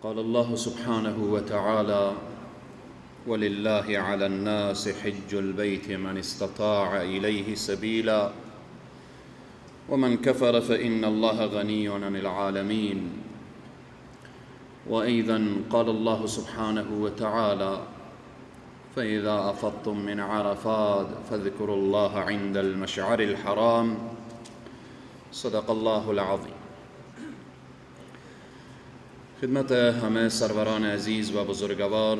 قال الله سبحانه وتعالى: ولله على الناس حج البيت من استطاع إليه سبيلا ومن كفر فإن الله غني عن العالمين. وأيضا قال الله سبحانه وتعالى: فإذا أفضتم من عرفات فاذكروا الله عند المشعر الحرام. صدق الله العظیم. خدمت همه سروران عزیز و بزرگوار،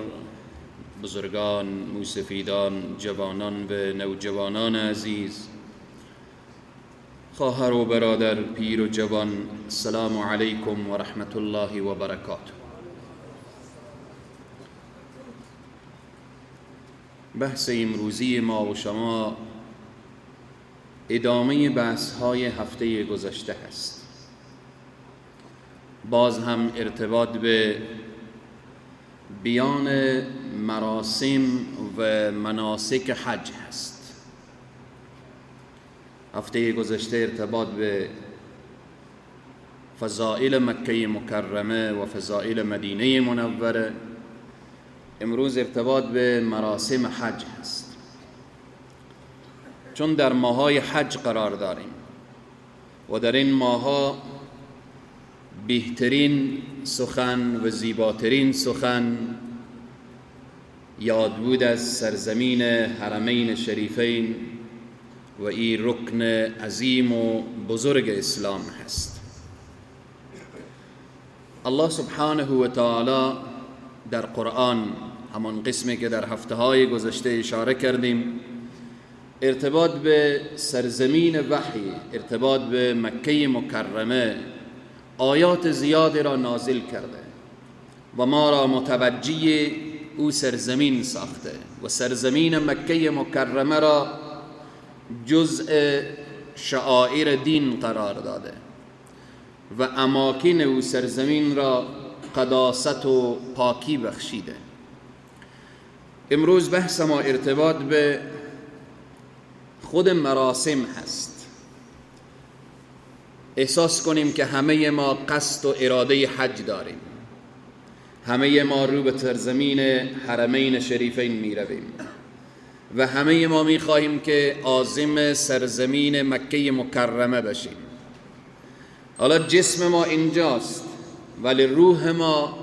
بزرگان، موسفیدان، جوانان و نوجوانان عزیز، خواهر و برادر، پیر و جوان، السلام علیکم و رحمت الله و برکاته. بحث امروزی ما و شما ادامه بحث های هفته گذشته هست. باز هم ارتباط به بیان مراسم و مناسک حج هست. هفته گذشته ارتباط به فضائل مکه مکرمه و فضائل مدینه منوره، امروز ارتباط به مراسم حج هست. چون در ماهای حج قرار داریم و در این ماها بهترین سخن و زیباترین سخن یاد بود از سرزمین حرمین شریفین و این رکن عظیم و بزرگ اسلام هست. الله سبحانه و تعالی در قرآن، همان قسمی که در هفته های گذشته اشاره کردیم، ارتباط به سرزمین وحی، ارتباط به مکه مکرمه، آیات زیادی را نازل کرده و ما را متوجه او سرزمین ساخته و سرزمین مکه مکرمه را جزء شعائر دین قرار داده و اماکن او سرزمین را قداست و پاکی بخشیده. امروز بحث ما ارتباط به خود مراسم هست. احساس کنیم که همه ما قصد و اراده حج داریم، همه ما رو به سرزمین حرمین شریفین می رویم و همه ما می خواهیم که عازم سرزمین مکه مکرمه بشیم. حالا جسم ما اینجاست ولی روح ما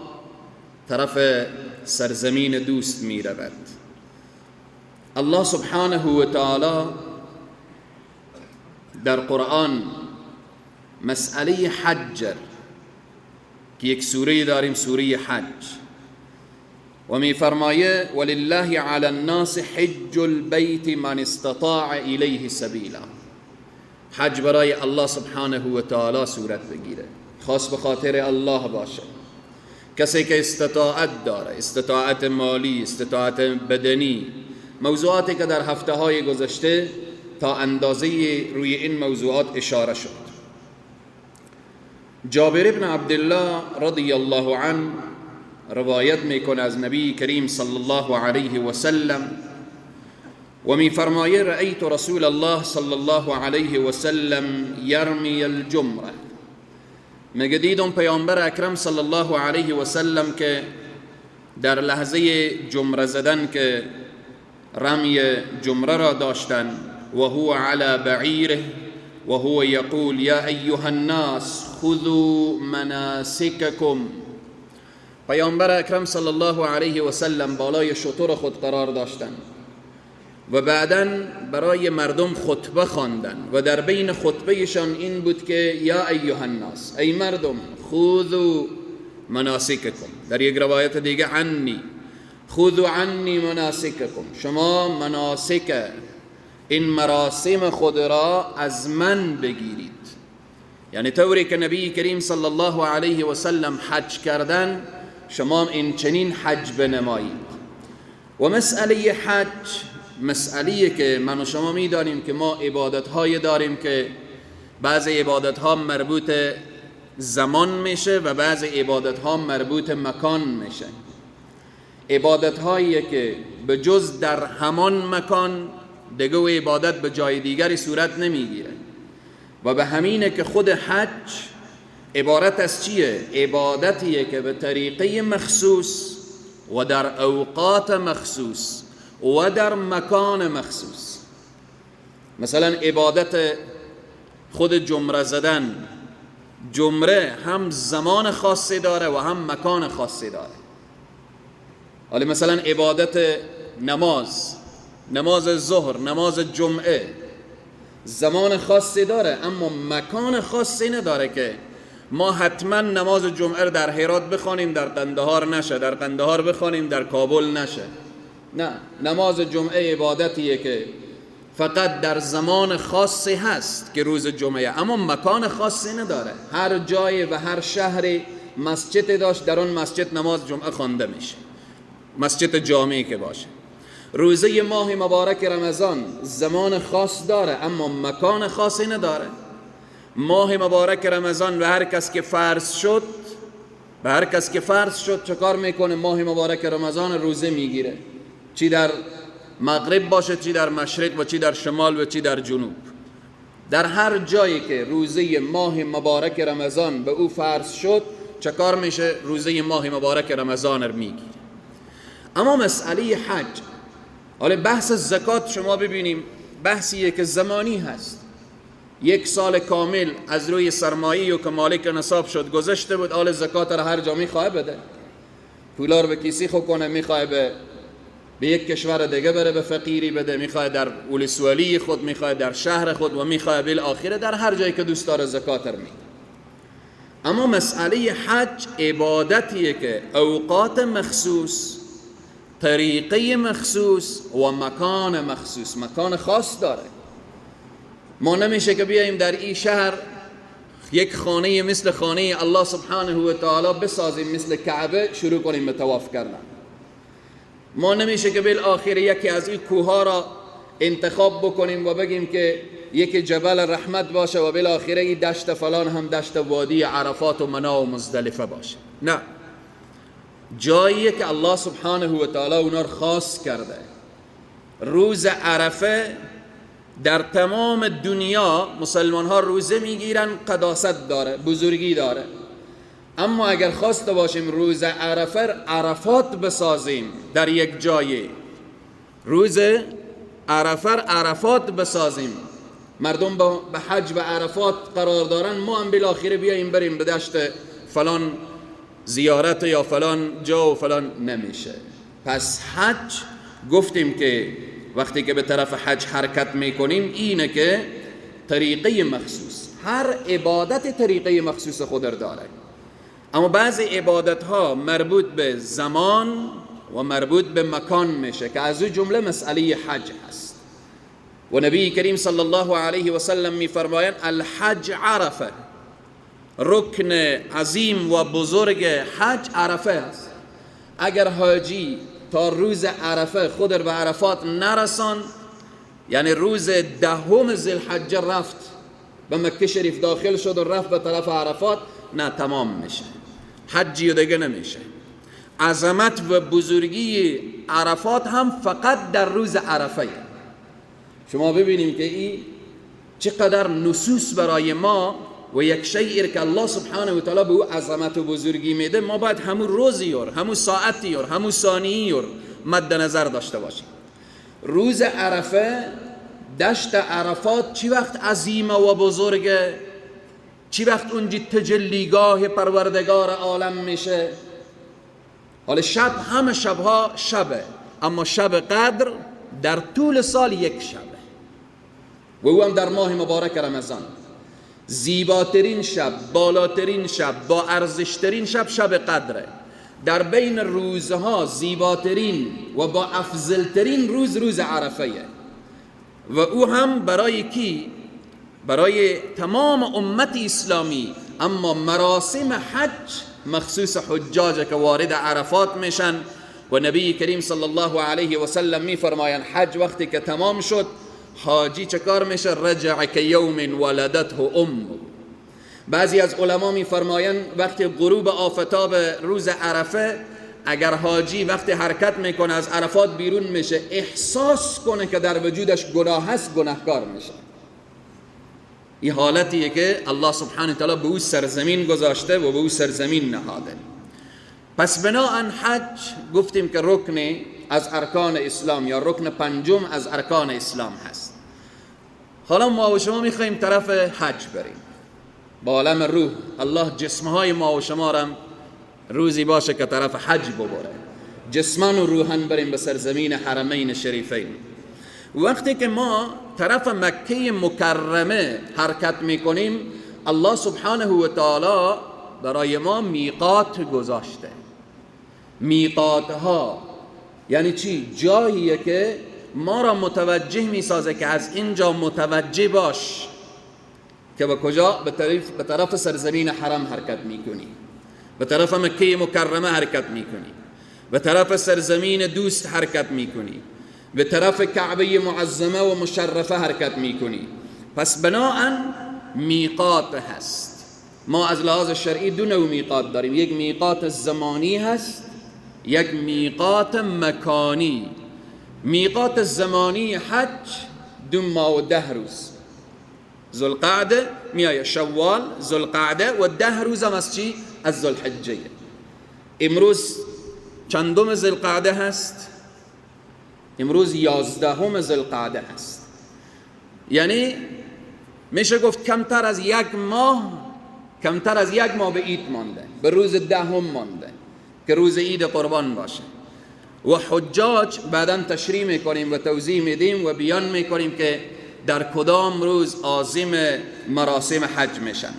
طرف سرزمین دوست می رود. الله سبحانه و تعالی در قرآن مسئله حج که یک سوره داریم، سوره حج، و می فرمایه: ولله علی الناس حج البیت من استطاع الیه سبیلا. حج برای الله سبحانه و تعالی صورت بگیره، خاص به خاطر الله باشه. کسی که استطاعت داره، استطاعت مالی، استطاعت بدنی، موضوعاتی که در هفته های گذشته تا اندازه روی این موضوعات اشاره شد. جابر ابن عبدالله رضی الله عنه روایت میکنه از نبی کریم صلی الله علیه و سلم و میفرمایه: رأیت رسول الله صلی الله علیه و سلم یرمی الجمره. میگه دیدم پیامبر اکرم صلی الله علیه و سلم که در لحظه جمره زدن که رمی جمره را داشتن، و هو علی بعیره و هو یقول یا ایها الناس خذوا مناسککم. پیامبر اکرم صلی الله علیه و سلم بالای شتر خود قرار داشتند و بعداً برای مردم خطبه خواندن و در بین خطبهشان این بود که یا ایها الناس، ای مردم، خذوا مناسککم. در یک روایت دیگه عنی، خذوا عنی مناسککم، شما مناسک، این مراسم خود را از من بگیرید. یعنی طوری که نبی کریم صلی الله علیه و سلم حج کردن، شما این چنین حج بنمایید. و مسئله حج مسئله که من و شما میدانیم که ما عبادت های داریم که بعض عبادت ها مربوط زمان میشه و بعض عبادت ها مربوط مکان میشه. عبادت هایی که به جز در همان مکان دیگه عبادت به جای دیگری صورت نمیگیره و به همینه که خود حج عبارت از چیه؟ عبادتیه که به طریقه مخصوص و در اوقات مخصوص و در مکان مخصوص. مثلا عبادت خود جمره زدن، جمره هم زمان خاصی داره و هم مکان خاصی داره. حالا مثلا عبادت نماز، نماز ظهر، نماز جمعه، زمان خاصی داره اما مکان خاصی نداره که ما حتما نماز جمعه رو در هرات بخوانیم، در قندهار نشه، در قندهار بخوانیم، در کابل نشه. نه، نماز جمعه عبادتیه که فقط در زمان خاصی هست که روز جمعه، اما مکان خاصی نداره. هر جای و هر شهری مسجد داشت، در اون مسجد نماز جمعه خوانده میشه، مسجد جامعی که باشه. روزه ماه مبارک رمضان زمان خاص داره اما مکان خاصی نداره. ماه مبارک رمضان به هر کس که فرض شد، به هر کس که فرض شد چه کار میکنه؟ ماه مبارک رمضان روزه میگیره، چی در مغرب باشه، چی در مشرق و چی در شمال و چی در جنوب. در هر جایی که روزه ماه مبارک رمضان به او فرض شد چه کار میشه؟ روزه ماه مبارک رمضان رو میگیره. اما مسئله حج، حالا بحث زکات شما ببینیم بحثیه که زمانی هست. یک سال کامل از روی سرمایه و که مالک نصاب شد گذشته بود، حالا زکات را هر جا میخواه بده، پولا رو به کیسی خو کنه، میخواه به یک کشور دیگه بره به فقیری بده، میخواه در ولسوالی خود، میخواه در شهر خود و میخواه بالآخره در هر جایی که دوست داره زکات رو میده. اما مسئله حج عبادتیه که اوقات مخصوص، طریقه مخصوص و مکان مخصوص، مکان خاص داره. ما نمیشه که بیاییم در این شهر یک خانه مثل خانه الله سبحانه و تعالی بسازیم، مثل کعبه شروع کنیم به طواف کردن. ما نمیشه که بالآخر یکی از این کوه را انتخاب بکنیم و بگیم که یکی جبل رحمت باشه و بالآخره این دشت فلان هم دشت وادی عرفات و منا و مزدلفه باشه. نه، جایی که الله سبحانه و تعالی اونا رو خاص کرده. روز عرفه در تمام دنیا مسلمان ها روزه میگیرن، قداست داره، بزرگی داره. اما اگر خواسته باشیم روز عرفه عرفات بسازیم در یک جایی، روز عرفه عرفات بسازیم، مردم به حج و عرفات قرار دارن، ما هم بالاخره بیاییم بریم به دشت فلان زیارت یا فلان جا و فلان، نمیشه. پس حج گفتیم که وقتی که به طرف حج حرکت میکنیم اینه که طریقه مخصوص، هر عبادت طریقه مخصوص خود داره. اما بعضی عبادت ها مربوط به زمان و مربوط به مکان میشه که از او جمله مسئله حج هست. و نبی کریم صلی الله علیه و سلم میفرمایند الحج عرفه، رکن عظیم و بزرگ حج عرفه است. اگر حاجی تا روز عرفه خود به عرفات نرسان، یعنی روز دهم ذی الحجه رفت به مکه شریف داخل شد و رفت به طرف عرفات، نه، تمام میشه، حجی دیگه نمیشه. عظمت و بزرگی عرفات هم فقط در روز عرفه. شما ببینیم که این چقدر نصوص برای ما و یک شیء که الله سبحانه و تعالی به او عظمت و بزرگی میده، ما باید همون روزی همون ساعتی همون ثانیه‌ای مد نظر داشته باشیم. روز عرفه، دشت عرفات چی وقت عظیمه و بزرگه؟ چی وقت اونجا تجلیگاه پروردگار عالم میشه؟ حالا شب، همه شبها شبه، اما شب قدر در طول سال یک شبه و او هم در ماه مبارک رمضان. زیباترین شب، بالاترین شب، با ارزشترین شب، شب قدره. در بین روزها زیباترین و با افضلترین روز، روز عرفه، و او هم برای کی؟ برای تمام امت اسلامی. اما مراسم حج مخصوص حجاج که وارد عرفات میشن و نبی کریم صلی الله علیه و سلم میفرمایند حج وقتی که تمام شد، حاجی چه کار میشه؟ رجع که یوم ولدته امه. بعضی از علما میفرمایند وقتی غروب آفتاب روز عرفه، اگر حاجی وقتی حرکت میکنه از عرفات بیرون میشه، احساس کنه که در وجودش گناه هست، گناهکار میشه. این حالتیه که الله سبحانه تعالی به او سرزمین گذاشته و به او سرزمین نهاده. پس بناهن حج گفتیم که رکن از ارکان اسلام یا رکن پنجم از ارکان اسلام هست. حالا ما و شما میخواییم طرف حج بریم با عالم روح. الله جسمهای ما و شما را روزی باشه که طرف حج ببره، جسمان و روحن بریم به سرزمین حرمین شریفین. وقتی که ما طرف مکه مکرمه حرکت میکنیم، الله سبحانه و تعالی برای ما میقات گذاشته. میقات ها یعنی چی؟ جاییه که ما را متوجه میسازه که از اینجا متوجه باش که به کجا؟ به طرف سرزمین حرم حرکت میکنی، به طرف مکه مکرمه حرکت میکنی، به طرف سرزمین دوست حرکت میکنی، به طرف کعبه معظمه و مشرفه حرکت میکنی. پس بناهن میقات هست. ما از لحاظ شرعی دو نوع میقات داریم، یک میقات زمانی هست، یک میقات مکانی. میقات زمانی حج 2 ماه و 10 روز، ذوالقعده میایه، شوال، ذوالقعده و 10 روز هم از چی؟ از ذوالحجه. امروز چندم ذوالقعده هست؟ امروز 11 ذوالقعده هست. یعنی میشه گفت کمتر از یک ماه، کمتر از یک ماه به عید مانده، به روز 10 مانده که روز عید قربان باشه. و حجاج بعدا تشریح میکنیم و توضیح میدیم و بیان میکنیم که در کدام روز عازم مراسم حج میشن.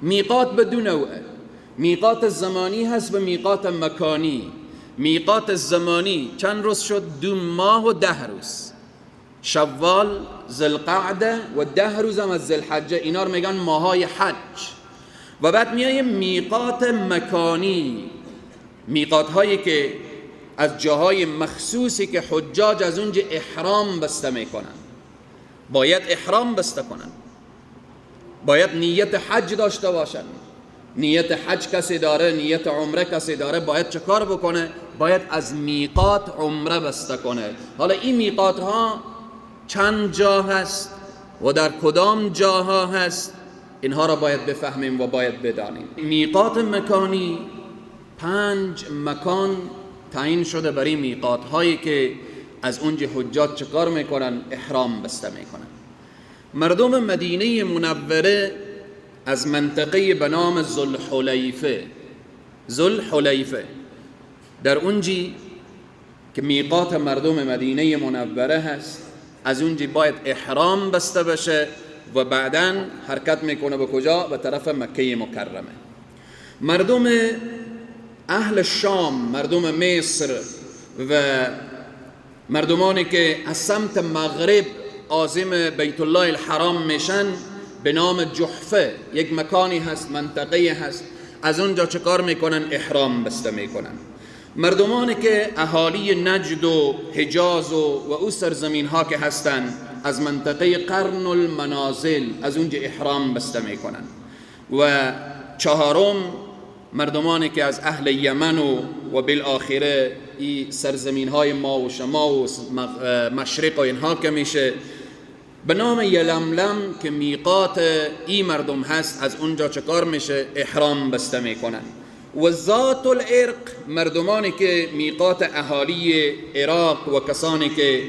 میقات به دو نوعه، میقات زمانی هست و میقات مکانی. میقات زمانی چند روز شد؟ 2 ماه و 10 روز، شوال، ذوالقعده و 10 روز هم از ذوالحجه. اینا رو میگن ماهای حج. و بعد میایه میقات مکانی، میقات هایی که از جاهای مخصوصی که حجاج از اونجا احرام بسته میکنن، باید احرام بسته کنن، باید نیت حج داشته باشن. نیت حج کسی داره، نیت عمره کسی داره، باید چه کار بکنه؟ باید از میقات عمره بسته کنه. حالا این میقات ها چند جا هست و در کدام جاها هست، اینها را باید بفهمیم و باید بدانیم. میقات مکانی 5 مکان تعیین شده برای میقات هایی که از اونجا حجاج چکار میکنن؟ احرام بسته میکنن. مردم مدینه منوره از منطقه به نام ذوالحلیفه، ذوالحلیفه در اونجی که میقات مردم مدینه منوره هست، از اونجی باید احرام بسته بشه و بعداً حرکت میکنه به کجا؟ به طرف مکه مکرمه. مردم اهل شام، مردم مصر و مردمانی که از سمت مغرب عازم بیت الله الحرام میشن به نام جحفه، یک مکانی هست، منطقه هست، از اونجا چه کار میکنن؟ احرام بسته میکنن. مردمانی که اهالی نجد و حجاز و او سرزمین ها که هستن، از منطقه قرن المنازل از اونجا احرام بسته میکنن. و چهارم مردمانی که از اهل یمن و بالآخره این سرزمین های ما و شما و مشرق و اینها که میشه به نام یلملم که میقات ای مردم هست، از اونجا چکار میشه؟ احرام بسته میکنن. و ذات العرق، مردمانی که میقات اهالی عراق و کسانی که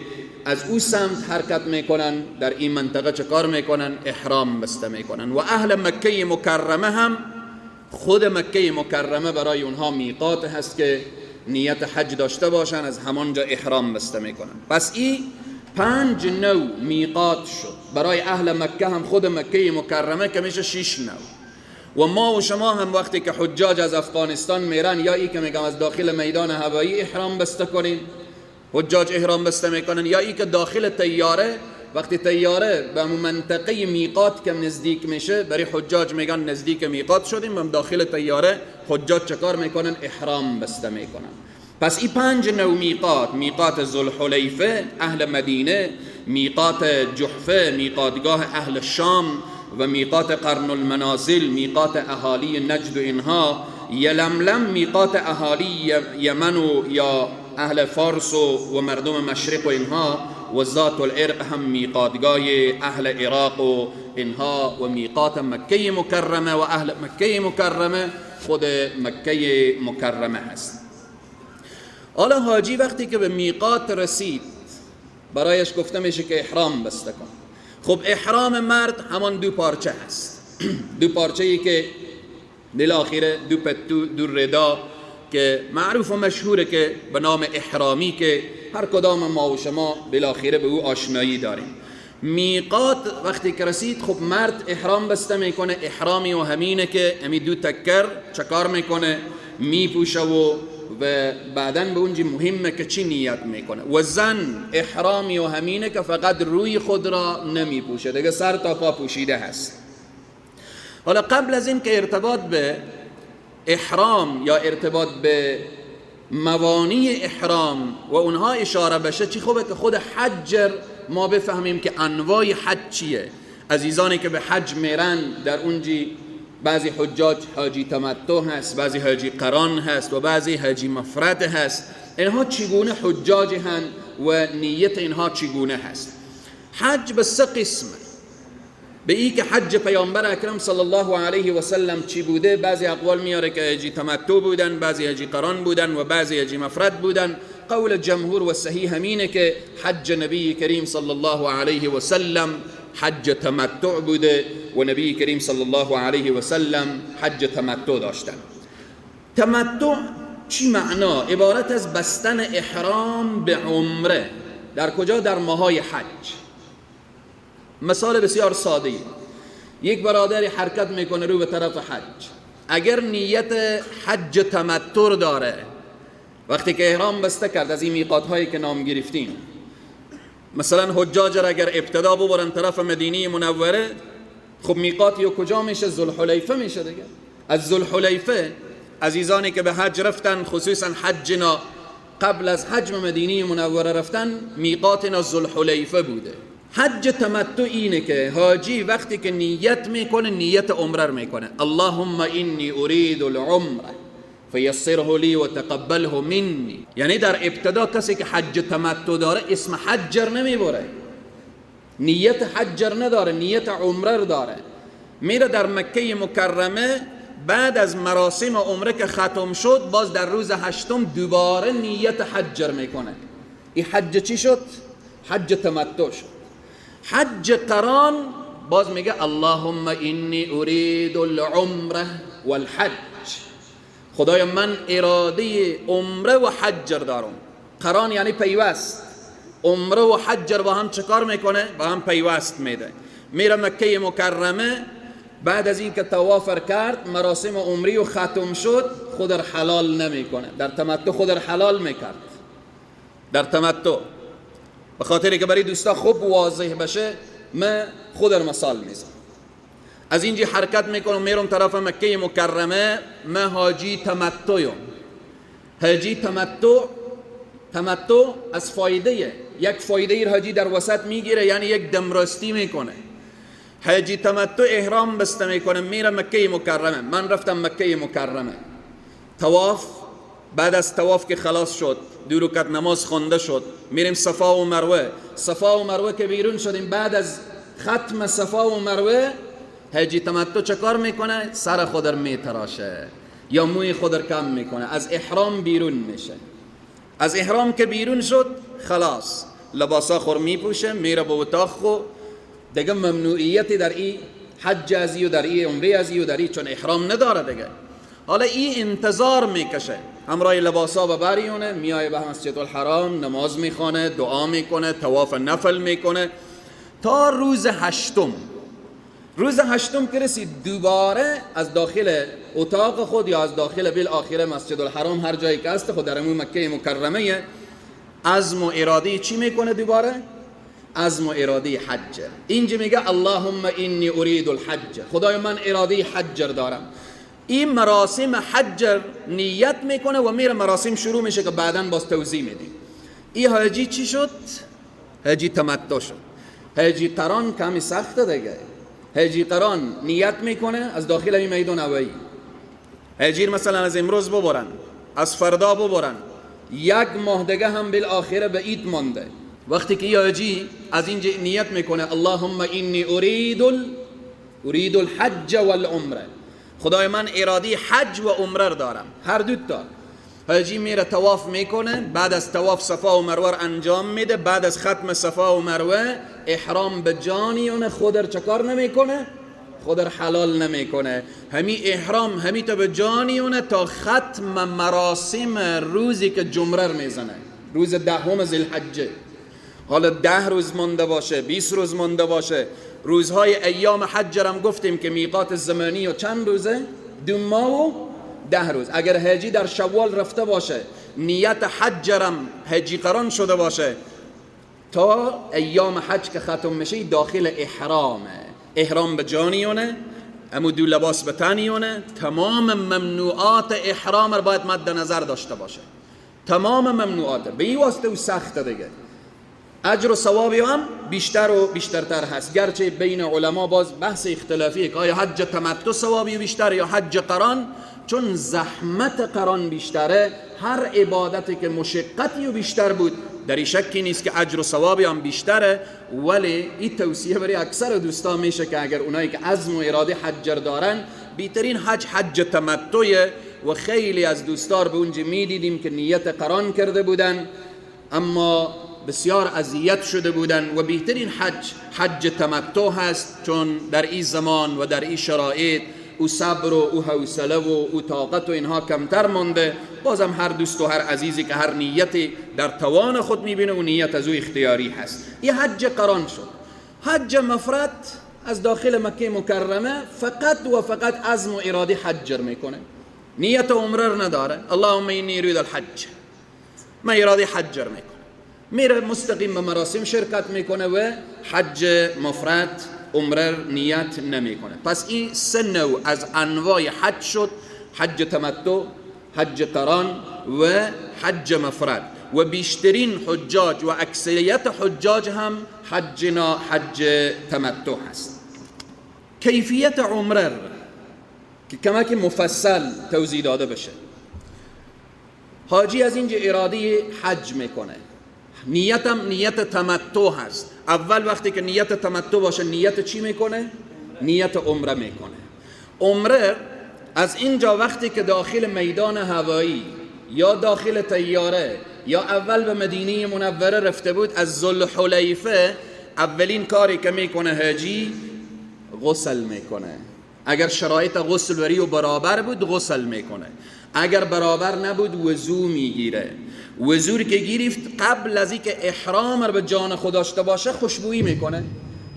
از او سمت حرکت میکنن در این منطقه چکار میکنن؟ احرام بسته میکنن. و اهل مکه مکرمه هم، خود مکه مکرمه برای اونها میقات هست که نیت حج داشته باشن، از همانجا احرام بسته میکنن. پس این 5 نوع میقات شد برای اهل مکه، هم خود مکه مکرمه که میشه 6 نوع. و ما و شما هم وقتی که حجاج از افغانستان میرن یا ای که میگم از داخل میدان هوایی احرام بسته کنین، حجاج احرام بسته میکنن، یا ای که داخل طیاره، وقتی طیاره به منطقه میقات که نزدیک میشه، برای حجاج میگن نزدیک میقات شدیم، و داخل طیاره حجاج چکار میکنن؟ احرام بسته میکنن. پس این 5 نوع میقات، میقات ذوالحلیفه اهل مدینه، میقات جحفه میقاتگاه اهل شام، و میقات قرن المنازل میقات اهالی نجد و اینها، یلملم میقات اهالی یمن و یا اهل فارس و مردم مشرق و اینها، و ذات العرق هم میقاتگاه اهل عراق و اینها و میقات مکه مکرمه و اهل مکه مکرمه خود مکه مکرمه هست. حالا حاجی وقتی که به میقات رسید برایش گفته میشه که احرام بسته کن. خب احرام مرد همان دو پارچه هست، دو پارچه ای که بالاخره دو پتو دو ردا که معروف و مشهوره که به نام احرامی که هر کدام ما و شما بالاخره به او آشنایی داریم. میقات وقتی که رسید خب مرد احرام بسته میکنه، احرامی و همینه که همی دو تکر چکار میکنه، میپوشه و بعداً به اونجی مهمه که چی نیت میکنه. و زن احرامی و همینه که فقط روی خود را نمیپوشه دیگه، سر تا پا پوشیده هست. حالا قبل از این که ارتباط به احرام یا ارتباط به موانی احرام و اونها اشاره بشه، چی خوبه که خود حج ما بفهمیم که انواع حج چیه. عزیزانی که به حج میرن در اونجی بعضی حجاج حاجی تمتع هست، بعضی حاجی قران هست و بعضی حاجی مفرد هست. اینها چگونه حجاج هن و نیت اینها چگونه هست؟ حج به سه قسم. به ای که حج پیامبر اکرم صلی الله علیه و سلم چی بوده، بعضی اقوال میاره که حاجی تمتع بودن، بعضی حاجی قران بودن و بعضی حاجی مفرد بودن. قول جمهور و صحیح همینه که حج نبی کریم صلی الله علیه و سلم حج تمتع بوده و نبی کریم صلی الله علیه و سلم حج تمتع داشتن. تمتع چی معنا؟ عبارت از بستن احرام به عمره. در کجا؟ در ماهای حج. مثال بسیار ساده، یک برادری حرکت میکنه رو به طرف حج، اگر نیت حج تمتع داره وقتی که احرام بسته کرد از این میقات هایی که نام گرفتیم، مثلا حجاج را اگر ابتدا ببرن طرف مدینه منوره، خب میقات یا کجا میشه؟ ذوالحلیفه میشه دیگه. از ذوالحلیفه عزیزانی که به حج رفتن، خصوصا حجنا قبل از حج مدینه منوره رفتن، میقاتنا ذوالحلیفه بوده. حج تمتع اینه که حاجی وقتی که نیت میکنه نیت عمره میکنه، اللهم انی اريد العمره فیسره لی و تقبله منی. یعنی در ابتدا کسی که حج تمتع داره اسم حج نمیبره، نیت حج نداره، نیت عمره داره. میره در مکه مکرمه، بعد از مراسم عمره که ختم شد باز در روز هشتم دوباره نیت حج میکنه. این حج چی شد؟ حج تمتع شد. حج قران باز میگه اللهم انی اريد العمره والحج، خدایا من اراده عمره و حج دارم. قران یعنی پیوست، عمره و حج با هم چکار میکنه؟ با هم پیوست میده. میره مکه مکرمه، بعد از این که طواف کرد مراسم عمری و ختم شد، خود را حلال نمیکنه. در تمتع خود را حلال میکرد، در تمتع، به خاطر که برای دوستا خوب واضح بشه من خود را مثال میزنم. از اینجا حرکت میکنم میرم طرف مکه مکرمه، من حاجی تمتعیم. حاجی تمتع، تمتع از فایده، یک فایده حاجی در وسط میگیره، یعنی یک دمراستی میکنه. حاجی تمتع احرام بسته میکنه میره مکه مکرمه. من رفتم مکه مکرمه، طواف، بعد از طواف که خلاص شد دو رکعت نماز خوانده شد، میریم صفا و مروه. صفا و مروه که بیرون شدیم، بعد از ختم صفا و مروه حاجی تمتع چه کار میکنه؟ سر خود را میتراشه یا موی خود را کم میکنه، از احرام بیرون میشه. از احرام که بیرون شد خلاص لباسا خور میپوشه، میره به اتاق خو، دیگه ممنوعیتی در ای حج ازی و در ای عمره ازی و در ای، چون احرام نداره دیگه. حالا ای انتظار میکشه، همراه لباسا و بریونه میای به مسجد الحرام، نماز میخوانه، دعا میکنه، طواف نفل میکنه تا روز هشتم. روز هشتم که رسید دوباره از داخل اتاق خود یا از داخل بالآخره مسجد الحرام هر جایی که هست خود در امون مکه مکرمه، عزم و اراده چی میکنه دوباره؟ عزم و اراده حج. اینجا میگه اللهم انی اريد الحج، خدای من اراده حج دارم. این مراسم حج نیت میکنه و میره مراسم شروع میشه که بعداً باز توضیح میدیم. این حاجی چی شد؟ حاجی تمتع شد. حاجی قران کمی سخته دیگه. حاجی قران نیت میکنه از داخل این میدان هوایی، حاجی مثلا از امروز ببرن، از فردا ببرن، یک ماه دیگه هم بالآخره به عید مانده. وقتی که حاجی از اینجا نیت میکنه اللهم انی اريد ارید الحج والعمره، خدای من ارادی حج و عمره دارم، هر دو تا. حاجی میره طواف میکنه، بعد از طواف صفا و مروه انجام میده، بعد از ختم صفا و مروه احرام به جانیونه، خود چکار نمیکنه؟ خود حلال نمیکنه. همی احرام همی تا به جانیونه تا ختم مراسم روزی که جمره میزنه، روز دهم ذوالحجه. حالا 10 روز مونده باشه، 20 روز مونده باشه، روزهای ایام حج هم گفتیم که میقات زمانی و چند روزه؟ 2 ماه و 10 روز. اگر حاجی در شوال رفته باشه، نیت حج رم حجی قران شده باشه، تا ایام حج که ختم میشه داخل احرامه. احرام به جانیونه، امو دو لباس به تنیونه، تمام ممنوعات احرام رو باید مد نظر داشته باشه، تمام ممنوعات. به این واسطه او سخته دیگه، اجر و ثوابی هم بیشتر و بیشترتر هست. گرچه بین علما باز بحث اختلافیه که آیا حج تمتع ثوابی بیشتر یا حج قران، چون زحمت قران بیشتره، هر عبادتی که مشقتی و بیشتر بود در این شکی نیست که اجر و ثوابی هم بیشتره. ولی این توصیه برای اکثر دوستان میشه که اگر اونایی که عزم و اراده حج دارن، بیترین حج حج تمتعه. و خیلی از دوستار به اونجا میدیدیم که نیت قران کرده بودن اما بسیار اذیت شده بودن، و بهترین حج حج تمتع هست، چون در این زمان و در این شرایط او صبر و او حوصله و او طاقت و اینها کمتر مانده. بازم هر دوست و هر عزیزی که هر نیتی در توان خود میبینه و نیت از او اختیاری هست. یه حج قران شد. حج مفرد از داخل مکه مکرمه فقط و فقط عزم و اراده حج میکنه، نیت عمره نداره. اللهم اینی اريد الحج، من اراده حج میکنه، میره مستقیم به مراسم شرکت میکنه و حج مفرد عمره نیت نمیکنه. پس این سه نوع از انواع حج شد: حج تمتع، حج قران و حج مفرد. و بیشترین حجاج و اکثریت حجاج هم حجنا حج تمتع هست. کیفیت عمره که کمک مفصل توضیح داده بشه. حاجی از اینجا اراده حج میکنه، نیتم نیت تمتع هست. اول وقتی که نیت تمتع باشه نیت چی میکنه؟ نیت عمره میکنه. عمره از اینجا وقتی که داخل میدان هوایی یا داخل طیاره یا اول به مدینه منوره رفته بود، از ذوالحلیفه اولین کاری که میکنه حاجی غسل میکنه. اگر شرایط غسل وری و برابر بود غسل میکنه، اگر برابر نبود وضو میگیره. وضو که گرفت قبل از اینکه احرام رو به جان خود داشته باشه خوشبویی میکنه.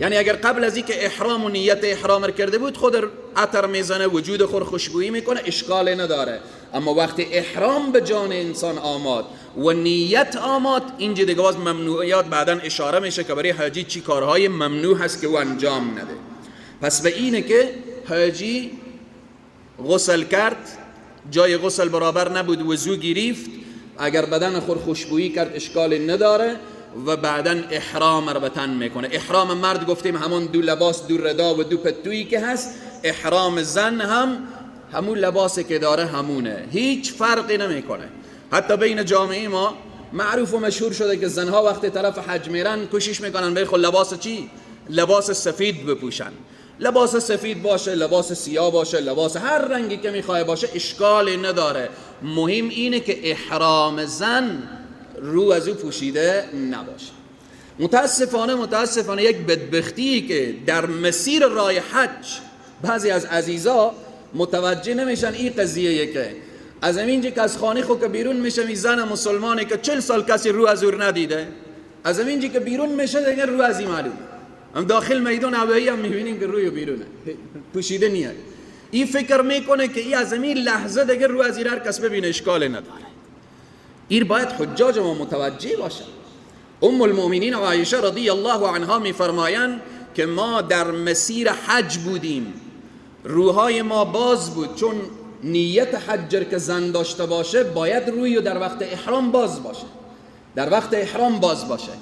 یعنی اگر قبل از اینکه احرام و نیت احرام رو کرده بود خود عطر میزنه، وجود خود خوشبویی میکنه، اشکال نداره. اما وقتی احرام به جان انسان آمد و نیت آمد، اینجا دیگه باز ممنوعیات بعدا اشاره میشه که برای حاجی چی کارهای ممنوع هست که او انجام نده. پس به اینه که حاجی غسل کرد، جای غسل برابر نبود وضو گرفت، اگر بدن خود خوشبویی کرد اشکال نداره و بعدا احرام رو به تن میکنه. احرام مرد گفتیم همون دو لباس، دو ردا و دو پتویی که هست. احرام زن هم همون لباسی که داره همونه، هیچ فرقی نمیکنه. حتی بین جامعه ما معروف و مشهور شده که زنها وقتی طرف حج میرن کوشش میکنن به خود لباس چی؟ لباس سفید بپوشن. لباس سفید باشه، لباس سیاه باشه، لباس هر رنگی که میخواه باشه اشکال نداره. مهم اینه که احرام زن رو از او پوشیده نباشه. متاسفانه یک بدبختی که در مسیر راه حج بعضی از عزیزا متوجه نمیشن این قضیه که از اینجا که از خانه خود که بیرون میشه، می زن مسلمانی که 40 سال کسی رو از او ندیده، از اینجا که بیرون میشه دیگه رو از این معلومه. هم داخل میدان هوایی هم میبینیم که روی بیرونه، پوشیده نیه. این فکر میکنه که این از این لحظه دیگه رو از این هر کس ببینه اشکال نداره. این باید حجاج ما متوجه باشن. ام المؤمنین عایشه رضی الله عنها میفرمایند که ما در مسیر حج بودیم، روحای ما باز بود، چون نیت حج که زن داشته باشه باید روی در وقت احرام باز باشه، در وقت احرام باز باشه.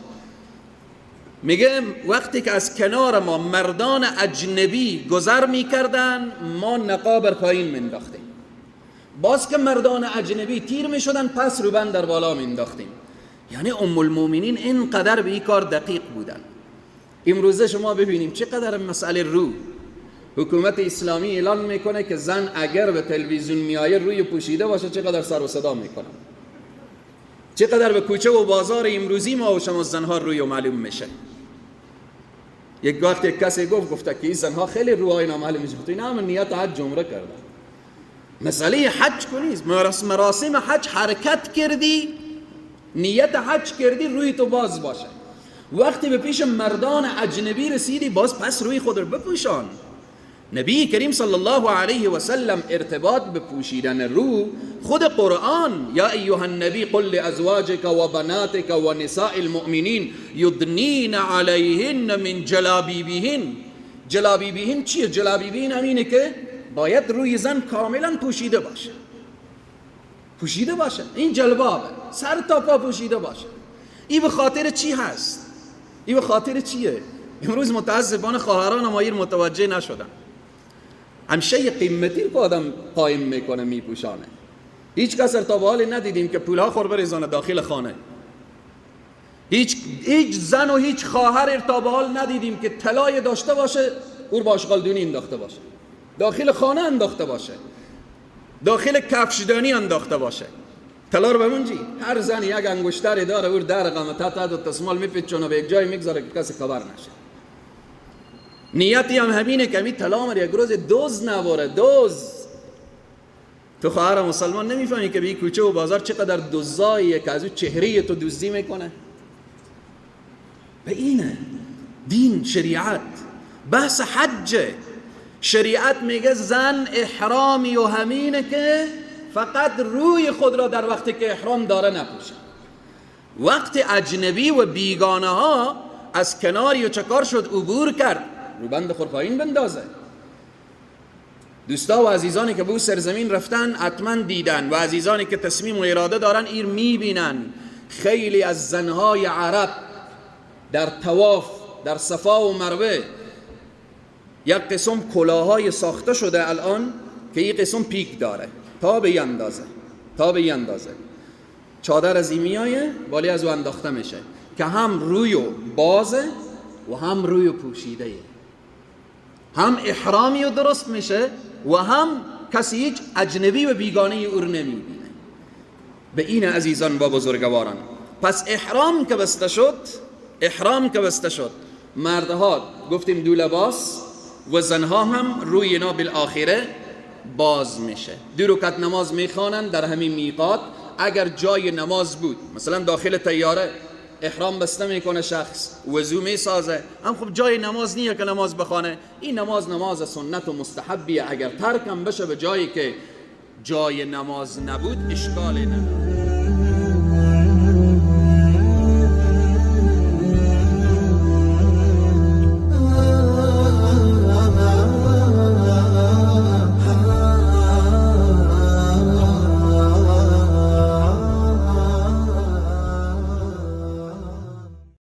میگه وقتی که از کنار ما مردان اجنبی گذر میکردن ما نقاب بر پایین مینداختیم، باز که مردان اجنبی تیر میشدن پس روبند در بالا مینداختیم. یعنی ام المؤمنین اینقدر به این کار دقیق بودن. امروزه شما ببینیم چقدر مسئله رو، حکومت اسلامی اعلان میکنه که زن اگر به تلویزیون میایه روی پوشیده باشه چقدر سر و صدا میکنه، چقدر به کوچه و بازار امروزی ما و شما زنها روی و معلوم میشه. یک وقت یک کسی گفته که این زنها خیلی روهای نامعلوم میشه. اینا هم نیت حج عمره کردن. مسئله حج کنیست، مراسم حج حرکت کردی، نیت حج کردی، روی تو باز باشه. وقتی به پیش مردان اجنبی رسیدی باز پس روی خود رو بپوشان. نبی کریم صلی الله علیه و سلم ارتباط به پوشیدن رو خود قرآن، یا ایها النبی قل لازواجک و بناتک و نساء المؤمنین یدنین علیهن من جلابیبهن. جلابیبهن چیه؟ جلابیبهن همینه که باید روی زن کاملا پوشیده باشه، پوشیده باشه، این جلبابه، سر تا پا پوشیده باشه. این به خاطر چی هست؟ این به خاطر چیه؟ امروز متاسفانه خواهران ما این متوجه نشدن. همشه قیمتی رو آدم قایم میکنه میپوشانه. هیچ کس تا به حال ندیدیم که پولها خور بریزانه داخل خانه. هیچ زن و هیچ خواهر تا به حال ندیدیم که طلای داشته باشه اور با آشغالدونی انداخته باشه، داخل خانه انداخته باشه، داخل کفشدانی انداخته باشه. طلا رو به هر زن یک انگشتری داره، اور در قامت تا دو تسمال میپیچونه به یک جای میگذاره که کسی خبر نشه. نیتی هم همینه که می طلا مر یک روز دوز نباره. دوز تو خواهر مسلمان نمیفهمی که به این کوچه و بازار چقدر دزداییه که از او چهره تو دزدی میکنه. به اینه دین، شریعت، بحث حج. شریعت میگه زن احرامی و همینه که فقط روی خود را در وقتی که احرام داره نپوشه. وقت اجنبی و بیگانه ها از کناری و چکار شد عبور کرد، روبند خود پایین بندازه. دوستا و عزیزانی که به سرزمین رفتن حتما دیدن و عزیزانی که تصمیم و اراده دارن ایر میبینن. خیلی از زنهای عرب در طواف، در صفا و مروه، یک قسم کلاهای ساخته شده الان که یک قسم پیک داره تا به اندازه، تا به اندازه چادر از این میایه بالی از او انداخته میشه که هم روی بازه و هم روی پوشیده، هم احرامی درست میشه و هم کسی هیچ اجنبی و بیگانه او رو نمیبینه. به این عزیزان و بزرگواران، پس احرام که بسته شد، احرام که بسته شد، مردها گفتیم دو لباس و زنها هم روی اینا بالآخره باز میشه. دو رکعت نماز میخوانن در همین میقات. اگر جای نماز بود، مثلا داخل طیاره احرام بسته میکنه شخص، وضو میسازه، هم خب جای نماز نیه که نماز بخوانه، این نماز نماز سنت و مستحبیه. اگر ترکم بشه به جایی که جای نماز نبود اشکال نداره.